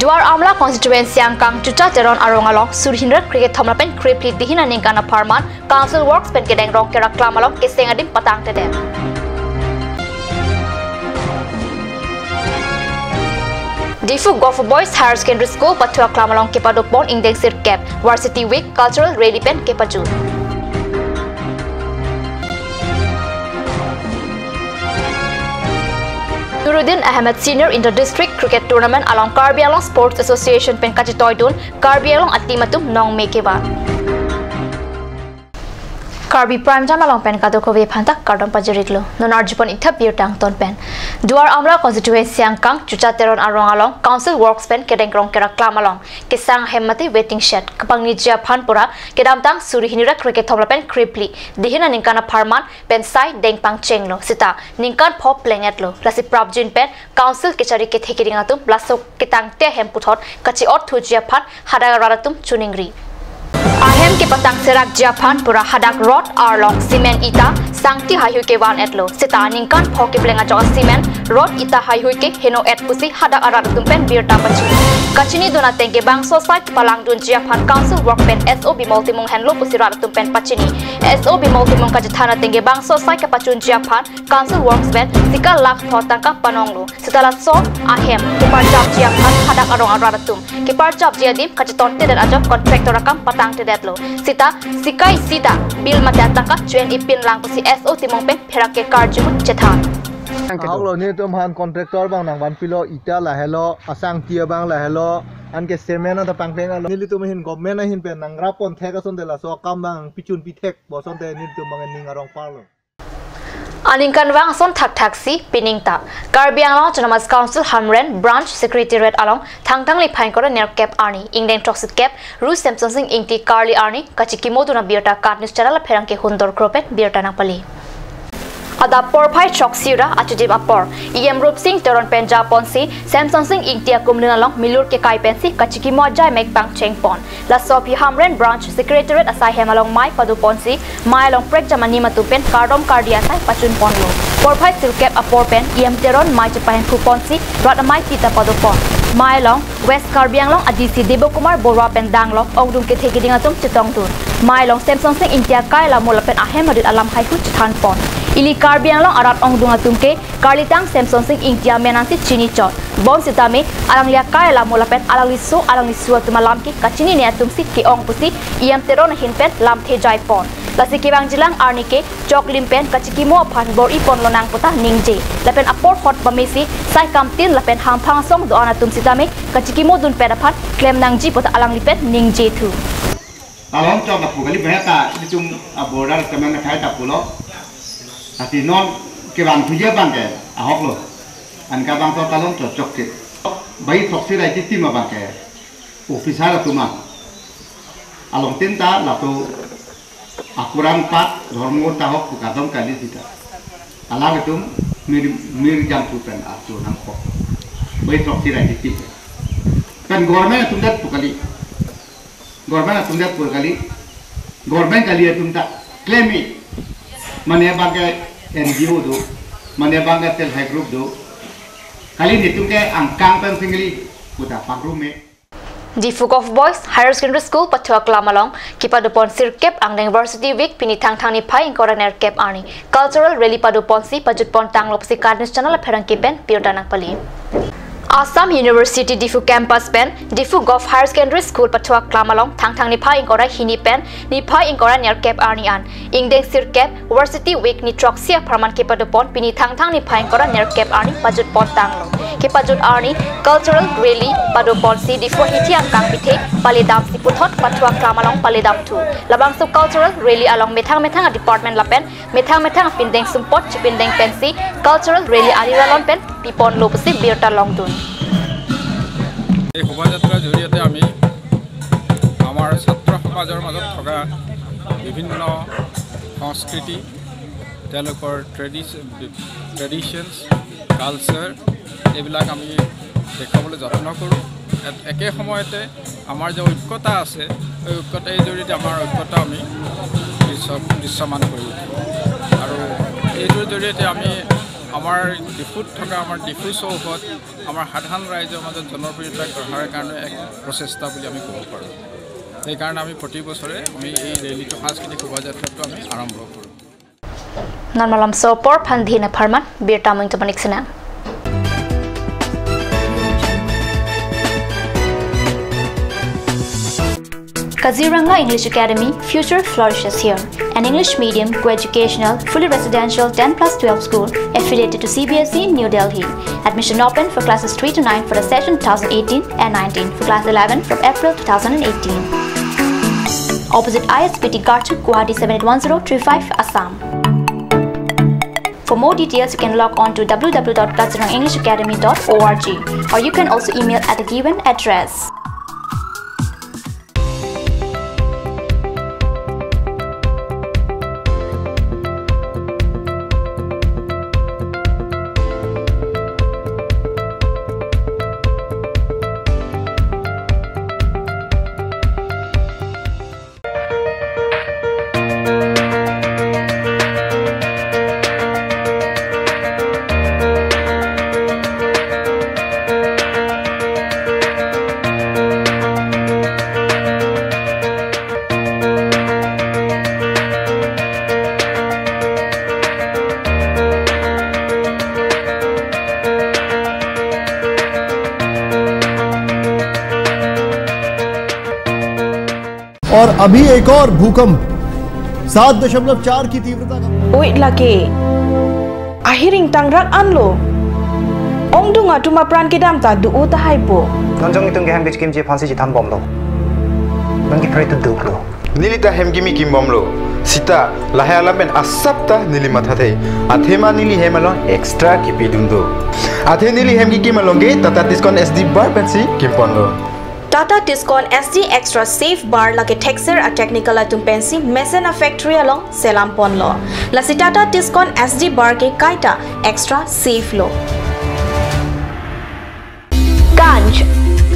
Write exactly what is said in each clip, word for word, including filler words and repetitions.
Duar Amla constituency angkang Chucha Teron arong along suri hini ra kre-kethom lapen krephli dihin aningkan apharman Council Works pen kedeng rong keraklam along keseng adim patangtedet. Diphu Govt Boys Higher Secondary School pathu aklam along kepadopon ingdeng sirkep Varsity Week Cultural Rally pen kepajut. Nuruddin Ahmed Senior Inter District Cricket Tournament along Karbi Anglong Sports Association pen kachetoidun, Karbi Anglong a-team atum nongme kevan. Karbi Prime Time along pen kadokave aphanta kardom pajir-iklo. Non arjupon-ik tha birta angton pen. Duar Amla constituency angkang Chucha Teron arong along Council Works pen kedeng rong keraklam along kesang ahem mate waiting shed kapangniji aphan pura kedamtang suri hini ra kre-kethom lapen krephli dihin aningkan apharman pen sai deng pangchenglo, seta ningkan pho pleng-etlo. Lasi prapjin pen Council kechari kethe kiding atum laso ketangte ahem puthot kachi-ot thuji aphan hadak arat atum choningri. Ahem kepatang serakji aphan pura hadak rod, arlong, cement, ita, sangti haihui kevan-etlo. Seta ningkan pho kepleng ajok a-cement, rod, ita haihui ke heno-et pusi hadak arat atum pen birta pachi. Kachinidun ateng ke bangso sai palangdunji aphan Council Work pen S O Bimol Timung henlo pusi rat atum pen pachini. S O Bimol Timung kachethan ateng ke bangso sai kapachunji aphan Council Works pen sika lakh pho tangka panonglo. Seta laso ahem keparjapji aphan hadak arong arat atum keparjapji adim kachetontedet ajok contractor akam patangtedetlo. Seta sika isi ta bill mate atangka chuen ipin lang pusi S O Timung pen pherangke karju ahut chethan. Ahoklo, nelitum aphan contractor abang nangvanpilo, ita lahelo, asangti abang lahelo, anke cement anta pangpeng alo. Nelitum ahin government ahin pen nangrap ponthek asonte laso akam abang pichun pithek pu asonte nelitum abang ning arong parlo. Aningkanvang ason thakthaksi pining ta Karbi Anglong Autonomous Council Hamren Branch Secretariat along Thangthang niphai ingkoi ra nerkep arni ingdeng throksi kep Ru Semsonsing Ingti karli arni kachikimodun abirta KAT News Channel apherangke Hundor Kro pen birta nangpali. Adap porphai throksi ra achudim apor E M Rupsing Teron pen japonsi Semsonsing Ingti akumlin along milur kekai pensi kachikimo ajai mek pangchengpon. Laso aphi Hamren Branch Secretariat asai hem along mei padoponsi mei along prekjam anim atum pen kardom kardi asai pachunponlo. Porphai sirkep apor pen E M Teron mei chepahemphuponsi rat amei pita padopon. Mei along West Karbi Anglong a-D C Debo Kumar Borua pen danglok ongdung kethe kiding atum chetongdun. Mei along Semsonsing Ingti akai alamo lapen ahem arit alam haihui chethanpon. Ili Karbi Anglong arat ongdung atum ke karlitang Semsonsing Ingti amen ansi chinichot. Bonsitame alangli akai alamo lapen alangli so alangli su atum alam ke kachinine atumsi ke-ong pusi E M Teron ahin pen lamthe jaipon. Lasi kevangjilang arni ke choklim pen kachikimo aphan bor-iponlonang puta ningje. Lapen apor hot pamesi sai kamtin lapen hamphang asong do-an atum sitame kachikimodun pen aphan klemnangji puta alangli pen ningje thu. Talon chok lapu kali baheta itum a border temen khai ta pulo. Ati non kevang thuji abang ke ahoklo. Anke bangso talon chok chok ke. Bai throksi ra iti tim abang ke officer atum an. Along tin ta lapu akurang pat dhormo ta ahok pu kadom kali sita. Alanglitum mir mir jam tu pen atu nangkok. Bai throksi ra iti tim. Pen government atum det pu kali. Government atum det pu kali, government kali atum ta claim-ik. Mane abang ke N G O do, mane abang ke self help group do. Kali nelitum ke angkang pen singli puta pangrum-ik. Diphu Govt Boys Higher Secondary School pathu aklam along kepadopon sirkep angdeng Varsity Week pini Thangthang niphai ingkoi ra nerkep arni Cultural Rally padoponsi pajutpon tanglo pusi KAT News Channel apherangke pen birta nangpali. Assam University Diphu Campus pen Diphu Govt Higher Secondary School pathu aklam along Thangthang niphai ingkoi ra hini pen niphai ingkoi ra nerkep arni an ingdeng sirkep Varsity Week ni throksi apharman kepadopon pini Thangthang niphai ingkoi ra nerkep arni pajutpon tanglo. Kepajut arni Cultural Rally padoponsi Diphu ahithi angkang pithe paledamsi puthot pathu aklam along paledam thu. Labangso Cultural Rally along methang methang a-department lapen methang methang apindeng sumpot chipindeng pensi Cultural Rally ariralon pen piponlo pusi birta longdun. এই শোভাযাত্ৰাৰ জৰিয়তে আমি আমাৰ ছাত্ৰ সমাজৰ মাজত থকা বিভিন্ন সংস্কৃতি, তেওঁলোকৰ ট্ৰেডিচ ট্ৰেডিশ্যনছ, কালচাৰ, এইবিলাক আমি দেখাবলৈ যত্ন কৰোঁ। এ- একে সময়তে আমাৰ যে ঐক্যতা আছে, এই ঐক্যতাৰ জৰিয়তে আমাৰ ঐক্যতা আমি দৃশ্য দৃশ্যমান কৰি উঠোঁ। আৰু এইটোৰ জৰিয়তে আমি আমাৰ ডিফুত থকা আমাৰ ডিফু চৌহদ আমাৰ সাধাৰণ ৰাইজৰ মাজত জনপ্ৰিয়তা গঢ়াৰ কাৰণে এক প্ৰচেষ্টা বুলি আমি ক'ব পাৰোঁ। সেইকাৰণে আমি প্ৰতি বছৰে আমি এই ৰেলীটো, সাংস্কৃতিক শোভাযাত্ৰাটো আমি আৰম্ভ কৰোঁ। Non malomso apor aphan dina pharman birta mung tomanik sena. Kaziranga English Academy, future flourishes here. An English medium, co-educational, fully residential ten plus twelve school affiliated to C B S E, New Delhi. Admission open for classes three to nine for the session two thousand eighteen and nineteen, for class eleven from April two thousand eighteen. Opposite I S B T Karchuk, Guwahati seven eight one zero three five, Assam. For more details, you can log on to W W W dot kaziranga english academy dot org, or you can also email at the given address. और अभी एक और भूकंप सात दशमलव चार की तीव्रता का। Oi lake. Ahiring tangrak anlo. Ongdung atum apran kedam ta do-o tahai po. Non jong itum ke hem kechikimji aphansi chethan bomlo. Non ke pray to do lo. Neli ta hem kimi kim bomlo. Sita lahai alam pen asap ta neli mathathe. Athema neli hem along extra kipidun do. Athe neli hem kikim along ke Tata Tiscon S D bar pensi kimponlo. Tata Tiscon S D Extra Safe Bar lake thekser a-technical atum pensi mesen a-factory along selam ponlo. Lasi Tata Tiscon S D Bar ke kaita extra safe lo. Ganj.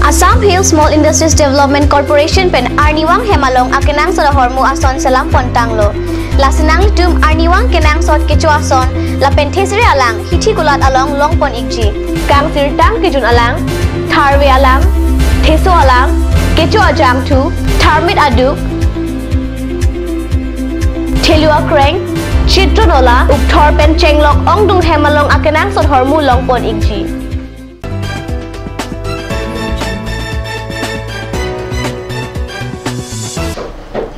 Assam Hill Small Industries Development Corporation pen arnivang hem along akenangsot ahormu ason selam pontanglo. Lasi nanglitum arnivang kenangsot kecho ason lapen thesere alang hithi kulat along longpon ikji. Kangsirtang kejun alang, tharve alang, theso alang, kecho ajangthu, tharmit aduk, thelu akreng, chitron ola, ukthor pen chenglok ongdung hem along akenangsot hormu longpon ikji.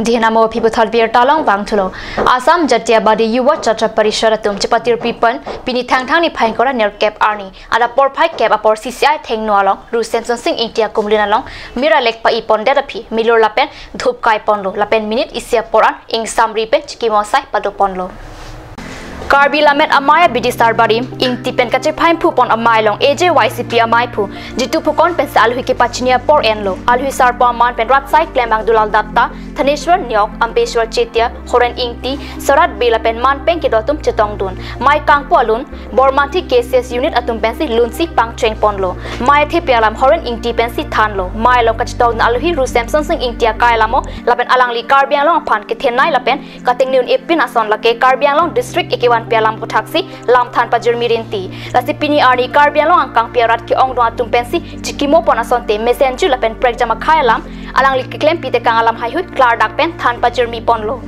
Dihena mo aphi puthot birta along vangthulo. Assam Jatiya Badi Yuva Chatra Parishad atum chepatirpi pen pini Thangthang niphai ingkoi ra nerkep arni adap porphai kep apor C C I thengno along Ru Semsonsing Ingti akumlin along mir alek pa-i pondet aphi milur lapen dhup kai ponlo lapen minute isi apor an ingsamri pen chikimo asai pado ponlo. Karbi Lammet Amei Abidi Sarbari Ingti pen kachephaiphupon amei along A J Y C P ameiphu Jitu Phukan pensi alohi kepachini apor enlo. Alohi sarpo aman pen rat asai klembang Dulal Datta, Thaneshwar Neok, Ambeshwar Chetia, Horen Ingti, Sarat Bey lapen manpeng kedo atum chetongdun. Mei kangpu alun Bormanthi K C S unit atum pensi lunsi pangcheng ponlo. Mei thepi alam Horen Ingti pensi thanlo. Mei along kachetongdun alohi Ru Semsonsing Ingti akai alamo lapen alangli Karbi Anglong aphan kethenei lapen katengnei un-e pin ason lake Karbi Anglong district ekevanpi alam aphuthaksi lam than pajirmi rinti. Lasi pini arni Karbi Anglong angkangpi arat ke-ongdung atum pensi chikimo pon asonte mesenju lapen prekjam akhei alam alangli keklempi tekang alam heihui klardak pen than pajirmi ponlo.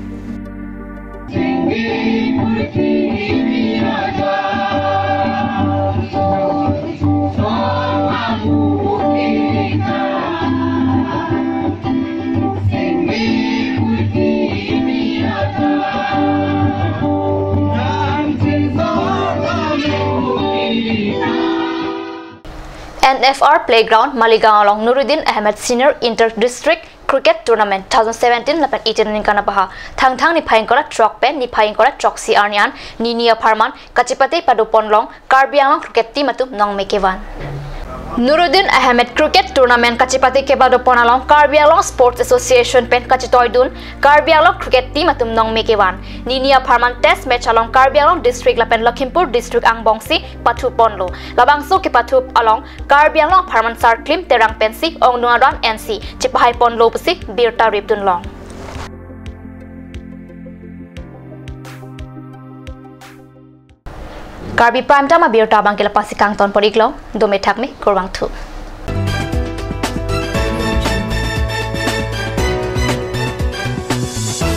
N F R Playground, Maligaon along Nuruddin Ahmed Senior Inter District Cricket Tournament two thousand seventeen lapen eighteen aningkan abaha Thangthang niphai ingkoi ra throk pen niphai ingkoi ra throksi arni an nini apharman kachepate padopon along Karbi Anglong Cricket Team atum nongme kevan. Nuruddin Ahmed Cricket Tournament kachepate kebadopon along Karbi Anglong Sports Association pen kachetoidun Karbi Anglong Cricket Team atum nongme kevan. Nini apharman test match along Karbi Anglong District lapen Lakhimpur District angbongsi pathuponlo. Labangso kepathu along Karbi Anglong apharman Sarklim Terang pensi ongdung aran ensi chepahaiponlo pusi birta ripdunlong. Karbi Prime Time abirta abangke la-ansi kangton pon-iklo, dome thakme, kurvangthu.